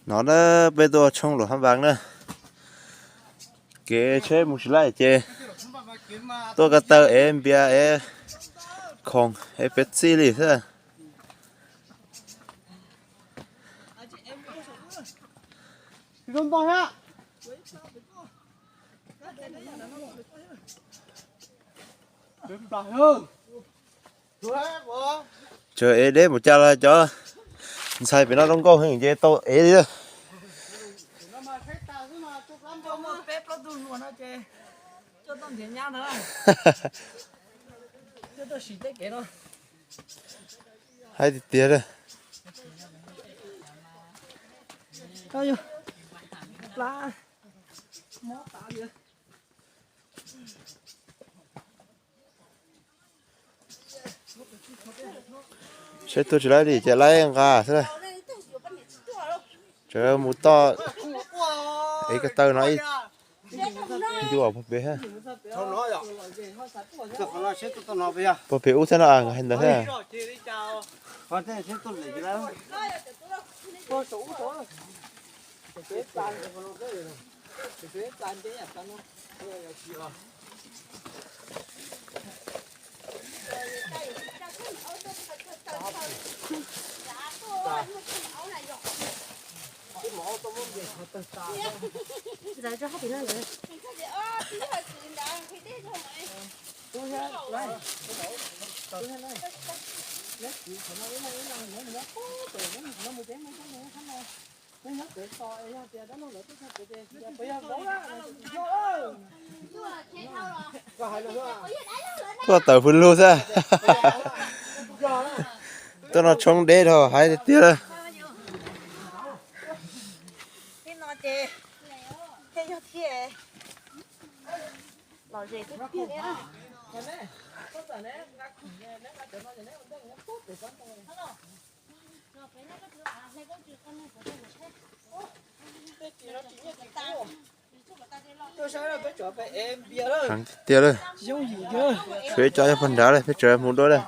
No na, peb tuaj tshoob Luam Hab Npas na. Kev tsheb mus tsis laij ces tuaj ko taw ev npias ev khoom ev Pepsi li xwb. Tsuas ev deb mus cas los cov ntxhais pem no zoo nkauj heev ces tau ev li. Haib tiag tiag li. Seb tuaj tsis laib li ces laib nqa xwb. Tseem mus toj ev ko taw no ib ncuav puag pem. Puag pem ub thiab no nkawd hais ntawd thiab. Tuaj tawm hws lug xwb. Tuaj no tshoob deb dhau haib tiag tiag li. Heev tiag tiag li. Tshuav ib co nyob puag nrad li, peb tseem mus dua li.